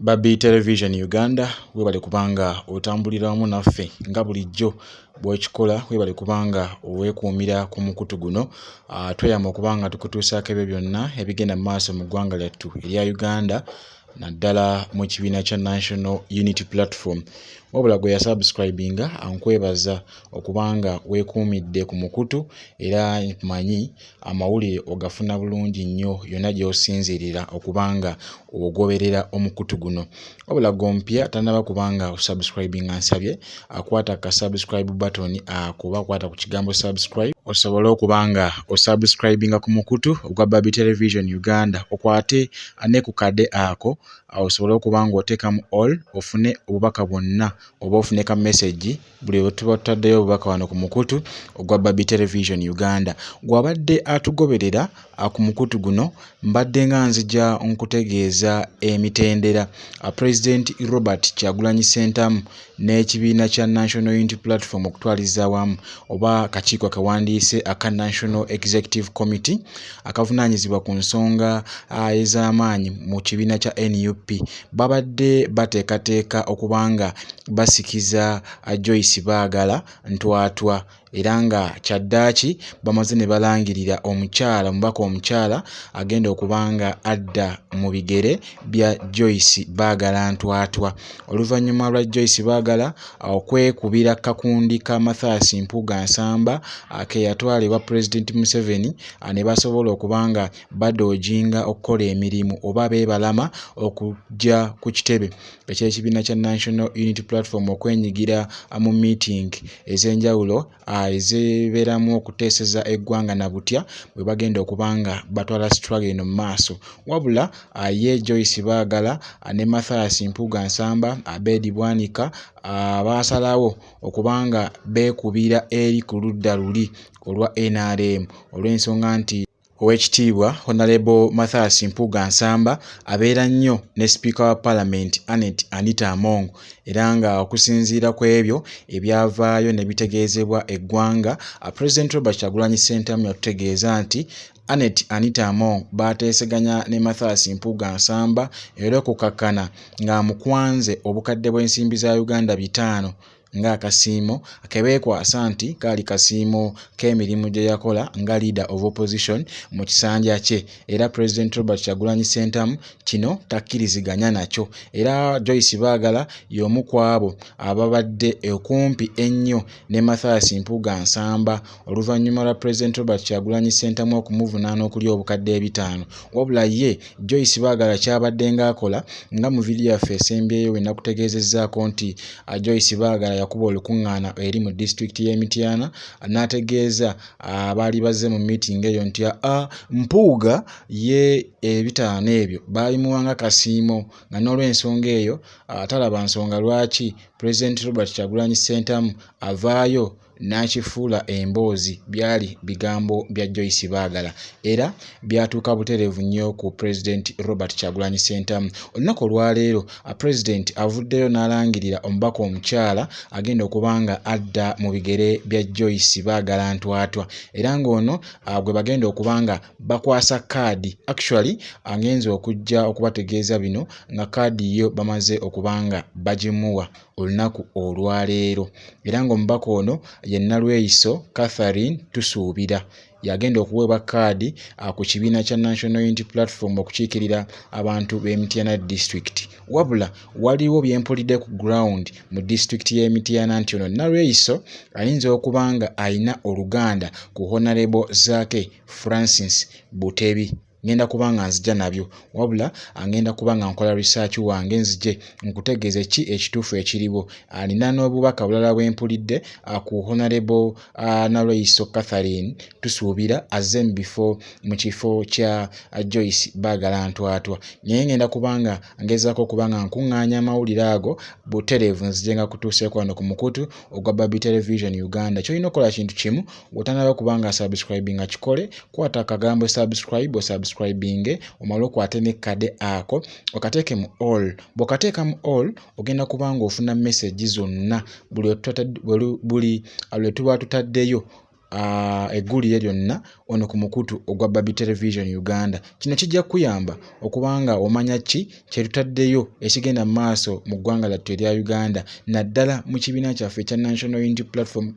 Babi Television Uganda, webale kubanga otambulira wamu naffe nga bulijjo bw'okikola. Webale kubanga weekuumira ku mukutu guno. Tweyama okubanga tukutuusaako ebyo byonna ebigenda mu maaso mu ggwanga lyattu erya Uganda, naddala mu kibiina kya National Unity Platform. Wabula gwe yasubscribinga, nkwebaza okubanga weekuumidde ku mukutu, era nkumanyi amawulire ogafuna bulungi nnyo yonna gy'osinziirira okubanga ogoberera omukutu guno. Wabula gompya tannaba kubanga osubscribinga, nsabye akwata ka subscribe button akuba akwata ku kigambo subscribe osobole okuba nga osubscribinga ku mukutu ogwa Babi Television Uganda, okwate ne ku kade ako osobole okuba nga oteekamu all, ofune obubaka bwonna oba ofune ka message buli lwe tuba tutaddeyo obubaka wano ku mukutu ogwa Babi Television Uganda. Gw'abadde atugoberera ku mukutu guno, mbadde nga nzija nkutegeeza emitendera President Robert Kyagulanyi Ssentamu n'ekibiina kya National Unity Platform okutwaliza awamu, oba akakiiko akawandiise aka National Executive Committee akavunaanyizibwa ku nsonga ez'amaanyi mu kibiina kya NUP, babadde bateekateeka okuba nga basikiza Joyce Baagala Ntwatwa. Era nga kyaddaaki bamaze ne balangirira omukyala, omubaka omukyala agenda okuba nga adda mu bigere bya Joyce Baagala Ntwatwa, oluvannyuma lwa Joyce Baagala okwekubira kakundi ka Mathias Mpuuga Nsamba ke yatwala ewa Pulezidenti Museveni, ne basobola okuba nga badoojinga okukola emirimu oba beebalama okujja ku kitebe eky'ekibiina kya National Unity Platform okwenyigira mu meeting ez'enjawulo ezibeeramu okuteeseza eggwanga na butya bwe bagenda okuba nga batwala struggle eno mu maaso. Wabula ye Joyce Baagala ne Mathias Mpuuga Nsamba, Abed Bwanika, baasalawo okuba nga beekubira eri ku ludda luli olwa NRM, olw'ensonga nti Oweekitiibwa Honorable Mathias Mpuuga Nsamba abeera nnyo ne sipiika wa Palamenti Annet Anita Among. Era nga okusinziira ku ebyo ebyavaayo ne bitegeezebwa eggwanga, President Robert Kyagulanyi Ssentamu yatutegeeza nti Annet Anita Among baateeseganya ne Mathias Mpuuga Nsamba, era okukakkana ng'amukwanze obukadde bw'ensimbi za Uganda 500 ng'akasiimo ke beekwasa nti kaali kasiimo k'emirimu gye yakola nga leader of opposition mu kisanja kye. Era President Robert Kyagulanyi Ssentamu kino takkiriziganya nakyo. Era Joyce Baagala y'omu ku abo ababadde okumpi ennyo ne Mathias Mpuuga Nsamba oluvannyuma lwa President Robert Kyagulanyi Ssentamu okumuvunaana okulya obukadde 500. Wabula ye Joyce Baagala kyabadde ng'akola, nga mu vidiyo yaffe esembyeyo we nakutegeezezzaako nti Joyce Baagala yakuba olukuŋŋaana eri mu disitulikiti y'e Mityana n'ategeeza abaali bazze mu meeting eyo nti Mpuuga ye 500 ebyo baabimuwanga kasiimo, nga n'olw'ensonga eyo talaba nsonga lwaki President Robert Kyagulanyi Ssentamu avaayo n'akifuula emboozi. Byali bigambo bya Joyce Baagala era byatuuka butereevu nnyo ku President Robert Kyagulanyi Ssentamu. Olunaku olwaleero President avuddeyo n'alangirira omubaka omukyala agenda okuba nga adda mu bigere bya Joyce Baagala Ntwatwa, era ng'ono gwe bagenda okuba nga bakwasa kaadi. Actually agenze okujja okubategeeza bino nga kaadi yo bamaze okuba nga bagimuwa olunaku olwaleero, era ng'omubaka ono ye Nalweyiso Catherine Tusuubira, yagenda okuweebwa kaadi ku kibiina kya National Unity Platform okukiikirira abantu b'e Mityana district. Wabula waliwo bye mpulidde ku ground mu disitulikiti y'e Mityana nti ono Nalweyiso ayinza okuba nga ayina oluganda ku Honorable Zaake Francis Butebi. Ngenda kuba nga nzija nabyo, wabula ngenda kuba nga nkola research wange, nzije nkutegeeze ki ekituufu ekiriwo. Nina n'obubaka bulala bwe mpulidde ku Honorable Nalweyiso Catherine Tusuubira azze mu bifo mu kifo kya Joyce Baagala Ntwatwa, naye ngenda kuba nga ngezaako okuba nga nkuŋŋaanya amawulire ago butereevu, nzije nga kutuuseeko wano ku mukutu ogwa Babi Television Uganda. Ky'olina okukola kintu kimu: bw'otannaba kuba nga subscribinga, kikole, kwata akagambo subscribe osubscribinge, omale okwate ne kade ako okateeke mu all. Bw'okateeka mu all, ogenda kuba nga ofuna message zonna buli lwe tuba tutaddeyo. Eggulire lyonna wano ku mukutu ogwa Barbie Television Uganda. Kino kijja kukuyamba okuba nga omanya ki kye tutaddeyo ekigenda mu maaso mu ggwanga lyattu erya Uganda naddala mu kibiina kyaffe ekya National Unity Platform.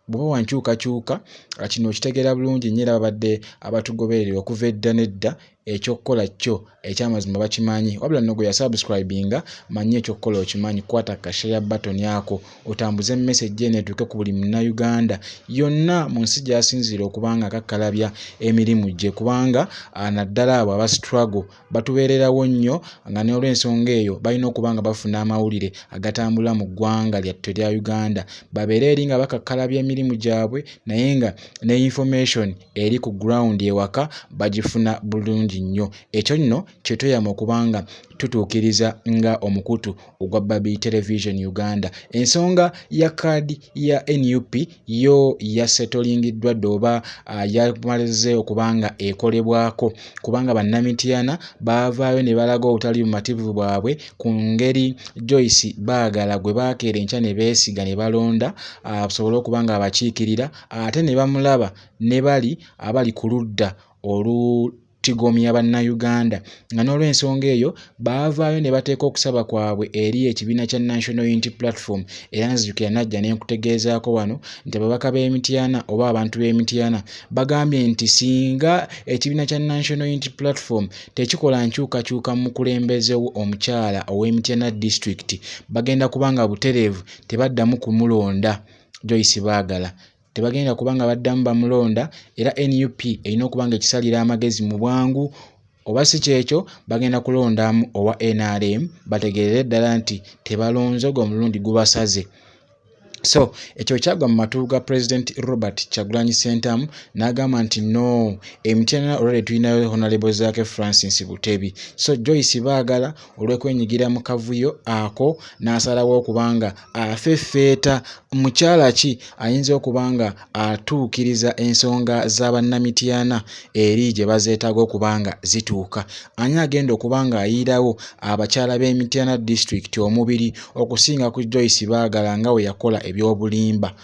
Bw'oba wa nkyukakyuka, kino okitegeera bulungi nnyo era babadde abatugoberera okuva edda n'edda ekyokukola kyo ekyamazima bakimanyi. Wabula nno gwe yasubscribinga manyi ekyokukola okimanyi, kwata ka share button ako otambuze message eno etuuke ku buli Munnayuganda yonna mu nsi gy'asinziira okuba nga akakkalabya emirimu gye kubanga naddala abo aba struggle batubeererawo nnyo nga n'olwensonga eyo balina okuba nga bafuna amawulire agatambula mu ggwanga lyattu erya Uganda babeere eri nga bakakkalabya emirimu gyabwe naye nga ne information eri ku ground ewaka bagifuna bulungi nnyo. Ekyo nno kye tweyama okuba nga tutuukiriza nga omukutu ogwa Barbie Television Uganda. Ensonga ya kaadi ya nup yo yasetolingiddwa dda oba yamalize okuba nga ekolebwako kubanga bannamityana baavaayo ne balaga obutali bumativu bwabwe ku ngeri Joyce Baagala gwe baakeera enkya ne beesiga ne balonda asobole okuba nga abakiikirira ate ne bamulaba ne bali abali ku ludda olutigomya Bannayuganda nga n'olwensonga eyo baavaayo ne bateeka okusaba kwabwe eri ekibiina kya National Unity Platform. Era nzijukira najja ne nkutegeezaako wano nti ababaka b'e Mityana oba abantu b'e Mityana bagambye nti singa ekibiina kya National Unity Platform tekikola nkyukakyuka mu mukulembeze omukyala ow'e Mityana disitulikiti bagenda kuba nga butereevu tebaddamu kumulonda Joyce Baagala. Tebagenda kuba nga baddamu bamulonda era nup erina okuba nga ekisalira amagezi mu bwangu oba si kyekyo bagenda kulondamu owa nrm bategeerere ddala nti tebalonze ogwo omulundi gubasaze. So ekyo kyagwa mu matu ga President Robert Kyagulanyi Ssentamu n'agamba nti no e Mityana already tulinayo Honorable Zaake Francis Butebi. So Joyce Baagala olw'okwenyigira mu kavuyo ako n'asalawo okuba nga afeffeeta mukyala ki ayinza okuba nga atuukiriza ensonga za bannamityana eri gye bazeetaaga okuba nga zituuka. Ani agenda okuba nga ayiirawo abakyala b'e Mityana disitulikiti omubiri okusinga ku Joyce Baagala nga bwe yakola ebyobulimba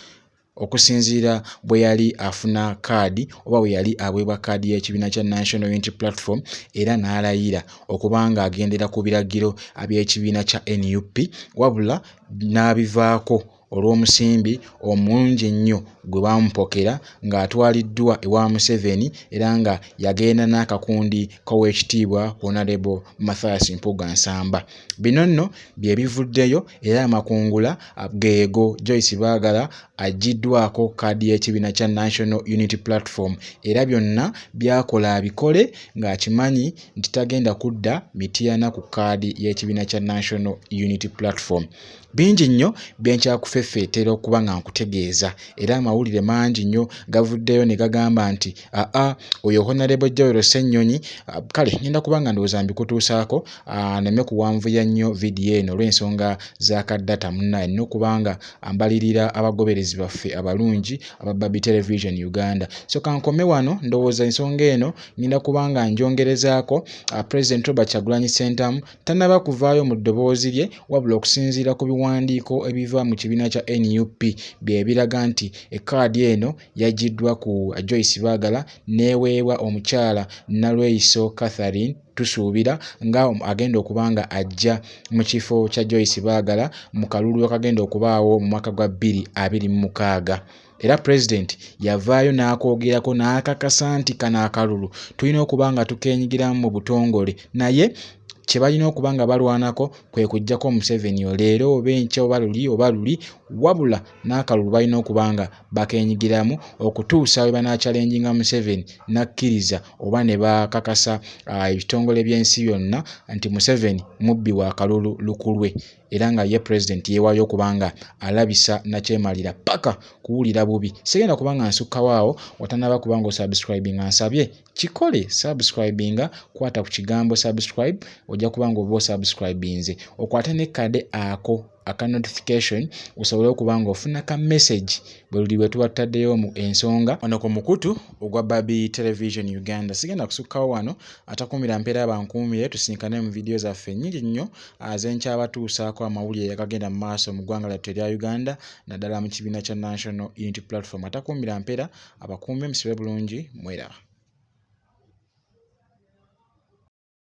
okusinziira bwe yali afuna kaadi oba bwe yali aweebwa kaadi y'ekibiina kya National Unity Platform era n'alayira okuba ng'agendera ku biragiro by'ekibiina kya nup wabula n'abivaako olw'omusimbi omungi ennyo gwe baamupokera ng'atwaliddwa ewa Museveni era nga yagenda n'akakundi k'Oweekitiibwa Honorable Mathias Mpuuga Nsamba. Bino nno bye bivuddeyo era amakungula geego Joyce Baagala aggyiddwako kkaadi y'ekibiina kya National Unity Platform era byonna by'akola abikole ng'akimanyi nti tagenda kudda Mityana ku kkaadi y'ekibiina kya National Unity Platform. Bingi nnyo bye nkyakufeffeetera okuba nga nkutegeeza era amawulire mangi nnyo gavuddeyo ne gagamba nti aa oyo Honorable Joel Ssennyonyi. Kale ngenda kuba nga ndowooza mbikutuusaako neme kuwanvuya nnyo vidiyo eno olw'ensonga za ka data munnaye nina okuba nga mbalirira abagoberezi baffe abalungi aba Barbie Television Uganda. So kankome wano ndowooza ensonga eno ngenda kuba nga njongerezaako. President Robert Kyagulanyi Ssentamu tannaba kuvaayo mu ddoboozi lye wabula okusinziira ku biwandiiko ebiva mu kibiina kya nup bye biraga nti ekkaadi eno yaggyiddwa ku Joyce Baagala n'eweebwa omukyala Nalweyiso Catherine tusuubira nga agenda okuba nga ajja mu kifo kya Joyce Baagala mu kalulu akagenda okubaawo mu mwaka gwa 2026. Era Pulezidenti yavaayo n'akoogerako n'akakasa nti kano akalulu tulina okuba nga tukeenyigiramu mu butongole naye kye balina okuba nga balwanako kwe kuggyako Museveni leero oba enkya oba luli oba luli wabula n'akalulu balina okuba nga bakeenyigiramu okutuusa lwe banaacalenjinga Museveni n'akkiriza oba ne bakakasa ebitongole by'ensi byonna nti Museveni mubbi wa kalulu lukulwe era nga ye Pulezidenti yeewaayo okuba nga alabisa nakyemalira paka kuwulira bubi. Sigenda kuba nga nsukkawo awo watannaba kuba nga osubscribinga nsabye kikole subscribinga kwata ku kigambo subscribe ojja kuba nga oba osubscribinze okwate ne kade ako. aka notification osobole okuba nga ofuna ka message bwe luli bwe tuba tutaddeyo mu ensonga wano ku mukutu ogwa Babi Television Uganda. Sigenda kusukkawo wano, atakuumira mpeera abankuumire, tusinkane mu vidiyo zaffe nnyingi nnyo azenkyabatuusaako amawulire agagenda mu maaso mu ggwanga lyattu erya Uganda naddala mu kibiina kya National Unity Platform. Atakuumira mpeera abakuume, musibe bulungi, mweraba.